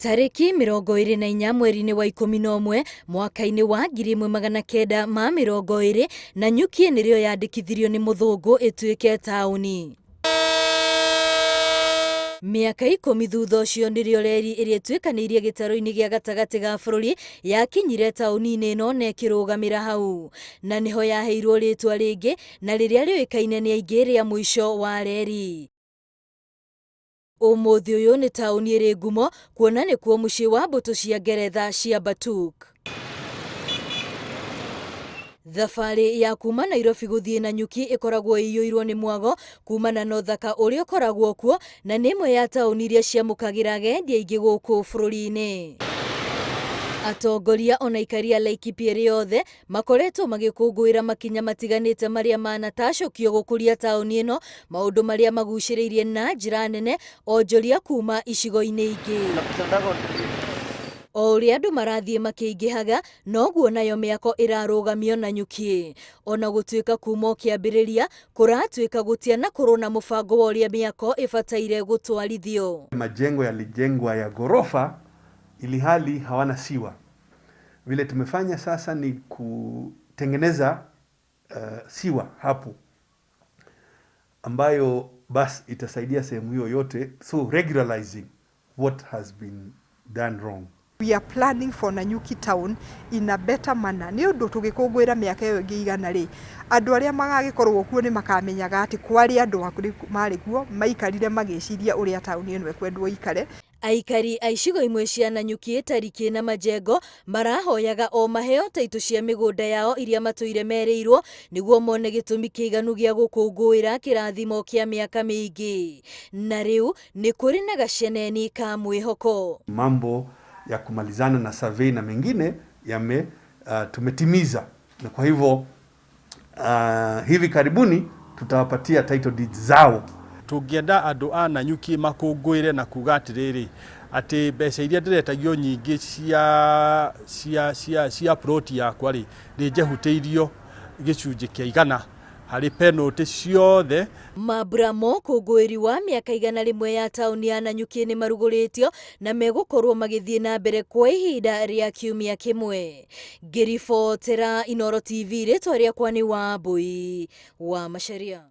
Tarĩki 24 mweri-inĩ wa 11 mwaka-inĩ wa 1920, Nanyuki nĩrĩo yandĩkithirio nĩ mũthũngũ ĩtuĩke taũni. Mĩaka 10 thutha ũcio nĩrĩo reri ĩrĩa ĩtuĩkanĩirie gĩtarũ-inĩ gĩa gatagatĩ ga bũrũri yakinyire taũni-inĩ ĩno na ĩkĩrũgamĩra hau. Na nĩho yaheirwo rĩtwa rĩngĩ na rĩrĩa rĩũĩkaine nĩ aingĩ rĩa mũico wa reri. Ũmũthĩ ũyũ nĩ taũni ĩrĩ ngumo kuona nĩkuo mũciĩ wa mbũtũ cia Ngeretha cia Batuk. Thabarĩ ya kuma Nairobi gũthiĩ Nanyuki ĩkoragwo ĩiyũirwo nĩ mwago kumana na ũthaka ũrĩa ũkoragwo kuo na nĩ ĩmwe ya taũni iria ciamũkagĩra agendi aingĩ gũkũ bũrũri-inĩ. Atongoria ona aikari a Laikipia ĩrĩ yothe makoretwo magĩkũngũĩra makinya matiganĩte marĩa manatacũkio gũkũria taũni ĩno, maũndũ marĩa magucĩrĩirie na njĩra nene onjoria kuma icigo-inĩ ingĩ. O ũrĩa andũ marathiĩ makĩingĩhaga, noguo nayo mĩako ĩrarũgamio Nanyuki. Ona gũtuĩka kuma o kĩambĩrĩria, kũratuĩka gũtianakorwo na mũbango wa ũrĩa mĩako ĩbataire gũtwarithio. Majengo yalijengwa ya ghorofa ilihali hawana siwa. Vile tumefanya sasa ni kutengeneza siwa hapo ambayo basi itasaidia sehemu hiyo yote, so regularizing what has been done wrong. We are planning for Nanyuki town in a better manner. Nĩ ũndũ tũgĩkũngũĩra mĩaka ĩyo ĩngĩ 100 rĩ, andũ arĩa magagĩkorwo kuo nĩ makamenyaga atĩ kwarĩ andũ marĩ kuo maikarire magĩciria ũrĩa taũni ĩno ĩkwendwo ikare. Aikari a icigo imwe cia Nanyuki, Tariki na Majengo marahoyaga o maheo taitũ cia mĩgũnda yao iria matũire merĩirwo nĩguo mone gĩtũmi kĩiganu gĩa gũkũngũĩra kĩrathimo kĩa mĩaka mĩingĩ. Na rĩu nĩ kũrĩ na gaceneni ka mwĩhoko. Mambo ya kumalizana na survey na mengine yame tumetimiza, na kwa hivyo hivi karibuni tutawapatia title deeds zao. Tũngĩenda andũ a Nanyuki makũngũĩre na kuga atĩrĩrĩ, atĩ mbeca iria ndĩretagio nyingĩ cia plot yakwa rĩ, nĩ njehutĩirio gĩcunjĩ kĩa 100 harĩ penalty ciothe. Mambura ma ũkũngũĩri wa mĩaka 100 ya taũni ya Nanyuki nĩ marugũrĩtio na megũkorwo magĩthiĩ na mbere kwa ihinda rĩa kiumia kĩmwe. Ngĩribotera Inooro TV, rĩtwa rĩakwa nĩ Wambui wa Macharia.